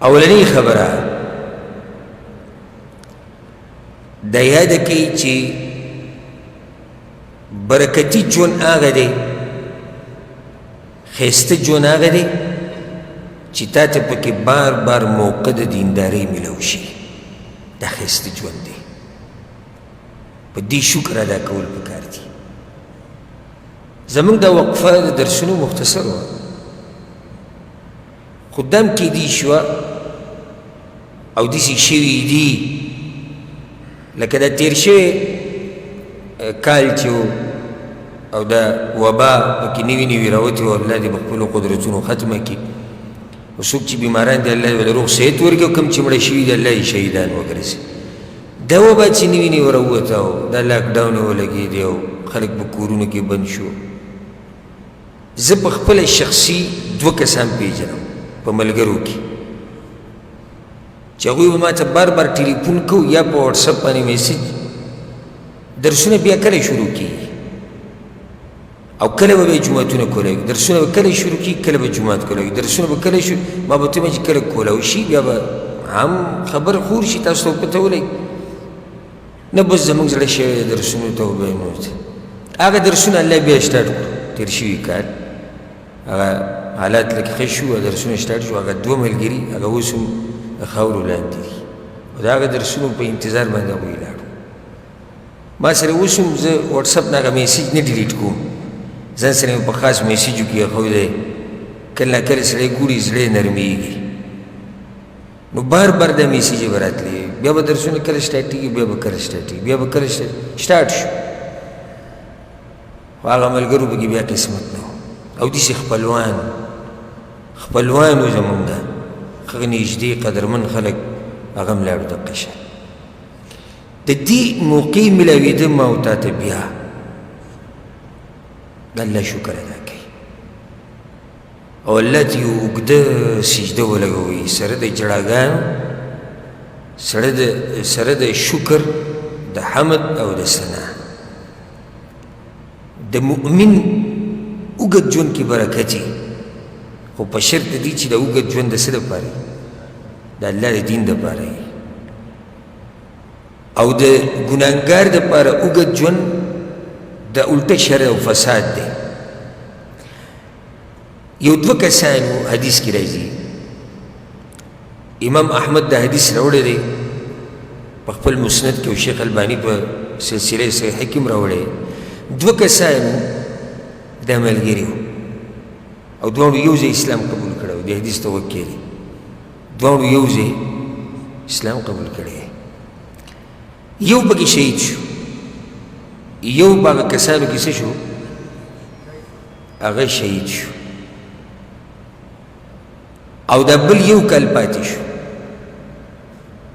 اولنۍ خبره دا یاده کوي چې برکتي ژوند هغه دی، ښایسته ژوند هغه دی چې تا ته پکې بار بار موقع د دیندارۍ میلاو شي. دا ښایسته ژوند دی، په دې شکر ادا کول پکار دي. زموږ دا وقفه د درسونو مختصر وه، خو دم کېدی شوه او داسې شوي دي لکه دا تېر شوی کال چې و او دا وبا پکې نوي نوي راوتې وه، الله دې په خپلو قدرتونو ختمه کړي. او څوک چې بیماران دي الله دې ورله روغ صحت ورکړي، او کوم چې مړه شوي دي الله یې شهیدان وګرځي. دا وبا چې نوي نوي راووته او دا لاک ډاون یې ولګېدی او خلک په کورونو کې بند شو. زه په خپله شخصي دوه کسان پېژنم په ملګرو کې چې هغوی به ما ته بار بار ټلیفون کو یا په واټساپ باندې میسج، درسونه بیا کله شروع کېږي او کله به بیا جوماتونه کولاوي، درسونه به کله شروع کېږي، کله به جومات کولاوي، درسونه به کله شروع. ما به ورته ویل چې کله کولاو شي بیا به عام خبر خور شي، تاسو ته به پته ولګي. نه بس زموږ زړه شوی دی درسونو ته وبه نو هغه درسونه الله بیا سټارټ کړو. تېر شوي کال هغه حالات لږ ښه شو، درسونه سټارټ شو. هغه دوه ملګري هغه اوس هم د خاورو لاندې دي او د هغه درسونو په انتظار باندې هغوی لاړو. ما سره اوس هم زه واټساپ نه هغه میسج نه ډیلیټ کوم، ځان سره مې په خاص میسجو کې ایښودی. کله نا کله سړی ګوري زړه یې نرمېږي. نو بار بار دا میسج به راتلې، بیا به درسونه کله سټارټېږي، بیا به کله سټارټېږي، بیا به کله سټارټ شو. خو هغه ملګرو پکې بیا قسمت نه و. او داسې خپلوان و زمونږ ښه نږدې قدرمن خلک، هغه هم لاړو دقه شان. د دې موقع ملاوېده ما او تا ته بیا د الله شکر ادا کوي او الله ته یو اوږده سجده ولګوي، سره د ژړاګانو، سره د شکر، د حمد او د ثنا. د مؤمن اوږد ژوند کې برکت وي، خو په شرط دي چې د اوږد ژوند د څه دپاره وي؟ د الله د دین دپاره وي. او د ګناهګار دپاره اوږد ژوند د الټه شر او فساد دی. یو دوه کسان وو، حدیث کې راځي، امام احمد دا حدیث راوړی دی په خپل مسند کې، او شیخ الباني په سلسله صحیحه کې هم راوړی. دوه کسان وو دا ملګري وو او دواړو یو ځای اسلام قبول کړی و. دې حدیث ته غوږ کښېږدئ، دواړو یو ځای اسلام قبول کړی. یو پکې شهید شو، یو په هغه کسانو کې څه شو؟ هغه شهید شو. او دا بل یو کال پاتې شو.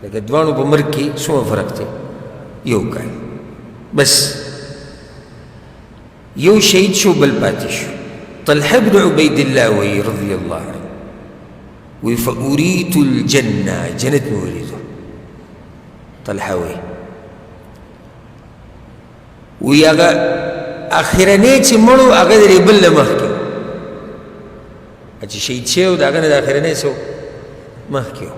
لکه دواړو په مرګ کې څومره فرق دی؟ یو کال بس. یو شهید شو، بل پاتې شو. طلحه بن عبید الله وایي رضی الله عنه، وایي فأریت الجنة، جنت مې ولیدو. طلحه وایي، وی هغه اخرنی چې مړ و هغه د بل نه مخکې چې شهید شوی و، د هغه نه د اخرنی څه مخکې و.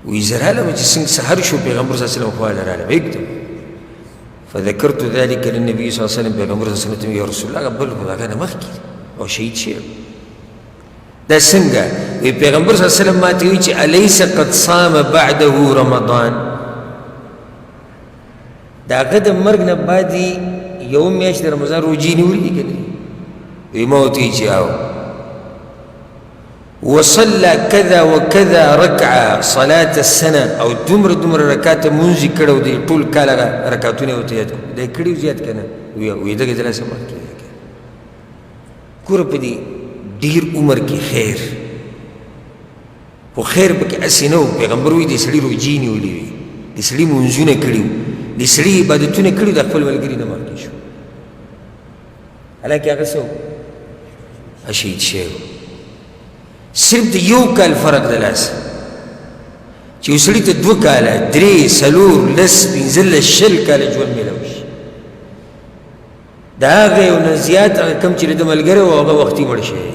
وی زه رالم چې څنګه سحر شو، پیغمبر صلی الله علیه وسلم خواله رالم هکدم. فذكرت ذلك للنبي صلى الله عليه وسلم، پیغمبر صلی الله علیه وسلم یا رسول الله هغه بل خو د هغه نه مخکې او شهید شوی دا څنګه؟ وی پیغمبر صلی الله علیه وسلم ماته وی چې الیس قد صام بعده رمضان، د هغه د مرګ نه بعد یو میاشت د رمضان روژې نیولې دي که نه؟ وی ما ورته ویل چې او وصلى كذا وكذا ركعة صلاة السنة، او دومره دومره رکعته مونځ یې کړی و، دی ټول کال هغه رکعتونه یې ورته یاد کړو. دا یې کړي وو زیات که نه؟ وی دغه د لاسه مخکې. ګوره په دې ډېر عمر کې خیر، خو خیر پکې هسې نه و. پیغمبر وایي دې سړي روژې نیولې وې، دې سړي مونځونه کړي وو، دې سړي عبادتونه کړي وو، د خپل ملګري نه مخکې شو. حالانکه هغه څه و؟ شهید شوی و. صرف د یو کال فرق د لاسه چې یو سړي ته دوه کاله، درې، څلور، لس، پنځلس، 20 کاله ژوند میلاو شي، د هغه یو نه زیات هغه کوم چې د ده ملګری و هغه وختي مړ شوی.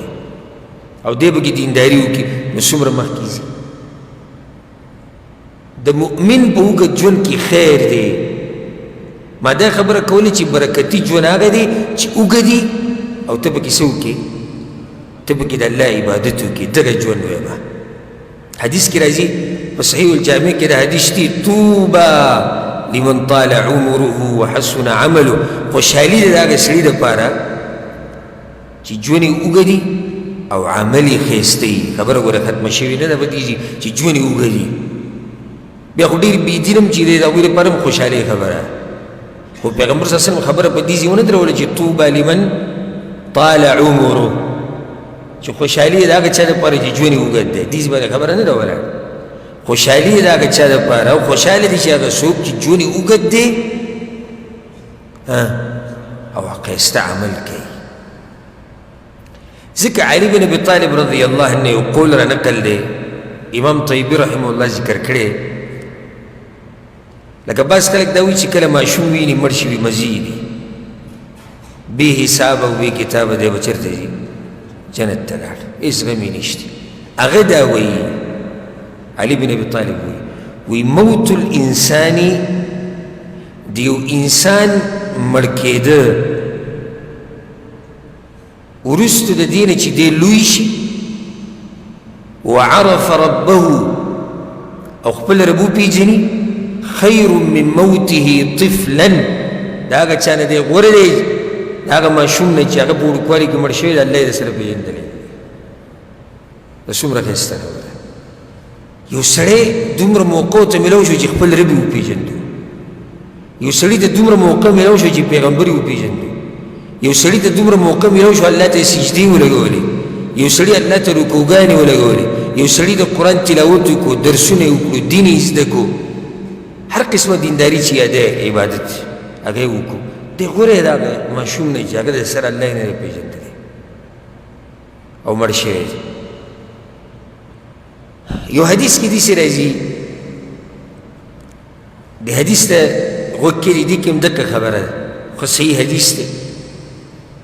او دی به کې دینداري وکړي، نو څومره مخکې ځي. د مؤمن په اوږد ژوند کې خیر دی. ما دا خبره کوله چې برکتي ژوند هغه دی چې اوږد دي او ته پکې څه وکړې، ته پکې د الله عبادت وکړې، دغه ژوند وایم. حدیث کې راځي په صحیح الجامع کې دا حدیث دی، طوبی لمن طال عمره وحسن عمله. خوشحالي ده د هغه سړي دپاره چې ژوند یې اوږد دي او عمل یې ښایسته وي. خبره ګوره ختمه شوې نه ده، په دې چې ژوند یې اوږد دي. بیا خو ډېر بېدین هم چې دی د هغوی لپاره هم خوشحالي خبره. خو پیغمبر صلی الله علیه وسلم خبره په دې ځای ونه دروله چې طوبی لمن طال عمره، چې خوشحالي د هغه چا دپاره چې ژوند یې اوږد دی. دې ځای باندې خبره نه ده ولاړه. خوشحالي د هغه چا دپاره او خوشحاله دي چې هغه څوک چې ژوند یې اوږد دی او ښایسته عمل کوي. ځکه علي بن ابي طالب رضی الله عنه یو قول را نقل دی، امام طیبي رحمه الله ذکر کړی. لکه بعض خلک دا وایي چې کله ماشوم ویني مړ شي وي مزي دي، بې حسابه او بې کتابه دی به چېرته ځي؟ جنت ته لاړ، هېڅ غم یې نشته. هغه دا وایي، علي بن ابي طالب وایي، وایي موت الانسان، د یو انسان مړ کېده وروسته د دې نه چې دی لوی شي، وعرف ربه او خپل رب وپېژني، خیر من موته طفلا. د هغه چا نه دی غوره دی، د هغه ماشوم نه چې هغه په وړوکوالي کې مړ شوی دی، الله یې درسره پېژندلی. دا څومره ښایسته خبره. یو سړی دومره موقع ورته میلاو شو چې خپل رب یې وپېژندو، یو سړي ته دومره موقع میلاو شو چې پیغمبر یې وپېژندو، یو سړي ته دومره موقع میلاو شو الله ته یې سجدې ولګولې، یو سړي الله ته رکوګانې ولګولې، یو سړي د قرآن تلاوت وکړو، درسونه یې وکړو، دین یې زده کړو، هر قسمه دینداري چې یاده عبادت هغه یې وکړو. دی غوره دی د هغه ماشوم نه چې هغه د سره الله یې نه دی پېژندلی او مړ شوی دی. یو حدیث کې داسې راځي، د حدیث ته غوږ کړي، دې کې هم دقه خبره ده، خو صحیح حدیث دی.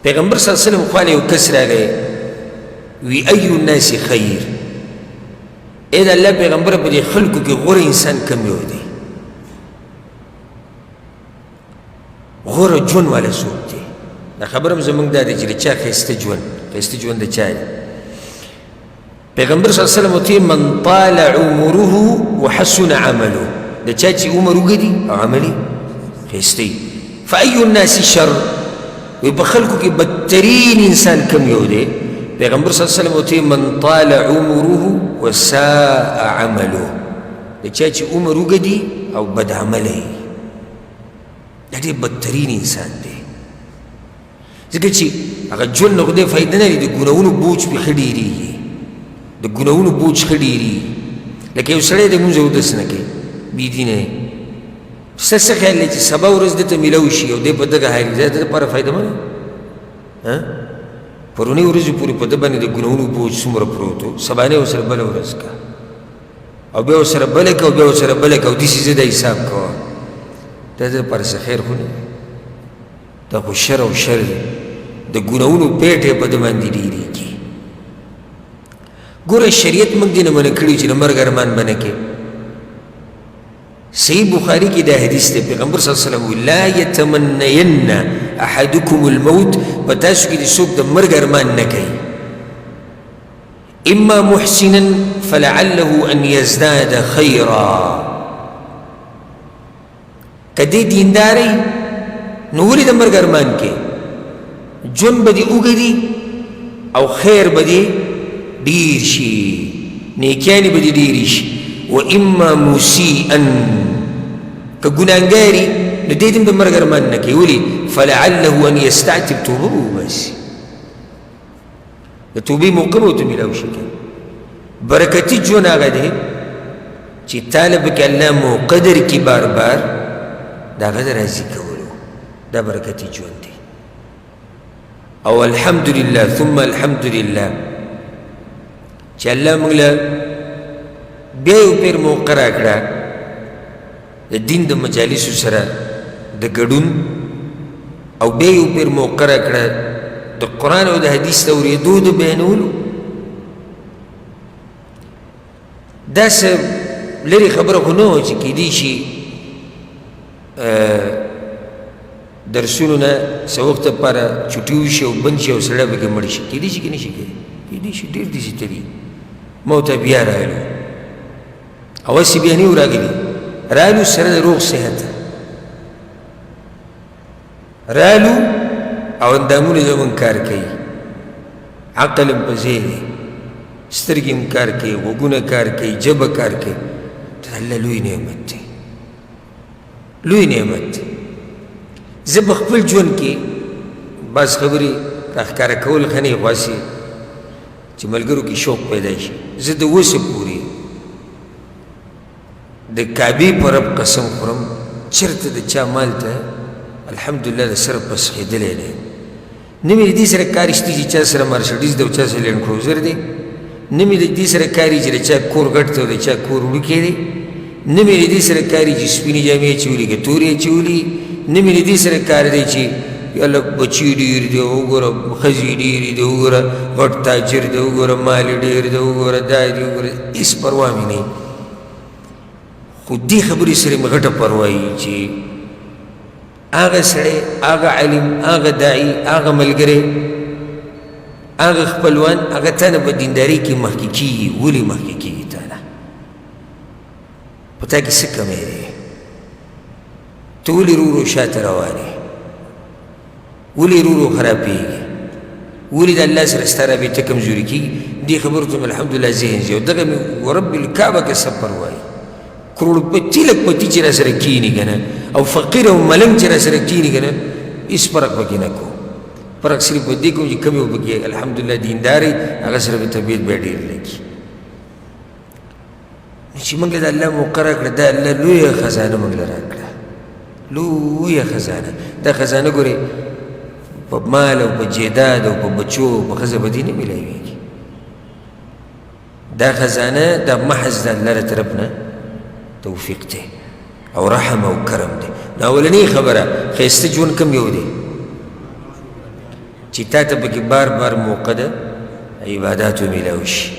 پیغمبر صلی الله علیه وسلم خواله یو کس راغی، وی ای الناس خیر، ای د الله پیغمبر په دې خلکو کې غوره انسان کوم یو دی، غوره ژوند والا څوک دی؟ دا خبره هم زموږ دا دی چې د چا ښایسته ژوند، ښایسته ژوند د چا دی؟ پیغمبر صلی الله علیه وسلم ورته من طال عمره وحسن عمله، د چا چې عمر اوږد دي او عمل یې ښایسته وي. فأي الناس شر، وایي په خلکو کې بدترین انسان کوم یو دی؟ پیغمبر صلی الله علیه وسلم ورته من طال عمره وساء عمله، د چا چې عمر اوږد دي او بد عمله وي، دا ډېر بدترین انسان دی. ځکه چې هغه ژوند نه خدای فایده نه لري، د ګناهونو بوج پرې ښه ډېرېږي، د ګناهونو بوج ښه ډېرېږي. لکه یو سړی دی لمونځ اودس نه کوي، بې دینه دی، ستا څه خیال دی چې سبا ورځ ده ته میلاو شي او دی په دغه حال دی، د ده لپاره فایده مه ده؟ پرونۍ ورځې پورې په ده باندې د ګناهونو بوج څومره پروت و، سبانۍ ورسره بله ورځ که او بیا ورسره بله که او بیا ورسره بله که او داسې زه دا حساب کوه، دا د ده لپاره څه خیر خو نه دی، دا خو شر او شر دی، د ګناهونو پیټی په ده باندې ډېرېږي. ګوره شریعت موږ دې نه منع کړي چې د مرګ ارمان به نه کوې. صحیح بخاری کې دا حدیث دی، پیغمبر صلی الله علیه وسلم وایي لا یتمنین احدکم الموت، په تاسو کې دې څوک د مرګ ارمان نه کوي، اما محسنا فلعله ان یزداد خیرا. که دی دیندار وي نو ولې د مرګ ارمان کوې؟ ژوند به دې اوږد او خیر به دې ډېر شي، نیکیانې به دې ډېرې شي. و اما مسیئا، که ګناهګار وي نو دی دې هم د مرګ ارمان نه کوي، ولې؟ فلعله ان یستعتب، توبه به وباسي، د توبې موقع به ورته میلاو شي. که برکتي ژوند هغه دی چې طالب کې الله موقع درکړي بار بار د هغه د راضي کولو، دا برکتي ژوند دی. او الحمدلله ثم الحمدلله چې الله موږ له بیا یو پیر موقع راکړه د دین د مجالسو سره د ګډون، او بیا یو پیر موقع راکړه د قرآن او د حدیث د اورېدو د بیانولو. دا څه لرې خبره خو نه وه چې کېدی شي درسونو نه څه وخت لپاره چوټي وشي او بند شي او سړی پکې مړ شي. کېدی شي که نه شي کېدی؟ کېدی شي، ډېر داسې تلي. ما ورته بیا راغلو او هسې بیا نه یو راغلي، رالو سره د روغ صحت رالو او اندامونه زموږ کار کوي، عقل هم په ځای دی، سترګې هم کار کوي، غوږونه کار کوي، ژبه کار کوي. دا د الله لوی نعمت دی، لوی نعمت دی. زه په خپل ژوند کې بعض خبرې راښکاره کول ښه نه خو هسې چې ملګرو کې شوق پیدا شي. زه د اوسه پورې د کعبې په رب قسم خورم، چېرته د چا مال ته الحمدلله د سره پسخېدلی نه یم. نه مې د دې سره کار شته چې چا سره مرسډیز دی او چا سره لینډ کروزر دی، نه مې د دې سره کار چې د چا کور غټ دی او د چا کور وړوکی دی، نه مې د دې سره کار چې سپینې جامې اچولي که تورې اچولي، نه مې د دې سره کار دی چې یاله بچي ډېر دی وګوره، ښځې ډېرې دي وګوره، غټ تاجر دی وګوره، مال یې ډېر دی وګوره، دا دی وګوره، هېڅ پروا مې نه. خو دې خبرې سره مې غټه پروا وي چې هغه سړی، هغه عالم، هغه داعي، هغه ملګری، هغه خپلوان، هغه تا نه په دیندارۍ کې مخکې کېږي. ولې مخکې کېږي تا نه؟ په تا کې څه کمی دی؟ ته ولې ورو ورو شاته روان یې؟ ولې ورو ورو خرابېږي؟ ولې د الله سره ستا رابطه کمزوري کېږي؟ دې خبرو ته مې الحمدلله ذهن ځي او دغه مې ورب الکعبه کې څه پروا وي. کروړپتي لکپتي چې راسره کښېني که نه، او فقیر او ملنګ چې راسره کښېني که نه، هېڅ فرق پکې نه کوم. فرق صرف په دې کوم چې کوم یو پکې الحمدلله دیندار وي، هغه سره به طبیعت بیا ډېر لګي. نو چې موږ له د الله موقع راکړه، دا الله لویه خزانه موږ له راکړه، لویه خزانه. دا خزانه ګورې په مال او په جیداد او په بچو او په ښځه به دې نه میلاویږي. دا خزانه دا محض د الله له طرف نه توفیق دی او رحم او کرم دی. نو اولنۍ خبره، ښایسته ژوند کوم یو دی چې تا ته پکې بار بار موقع ده عباداتو میلاو شي.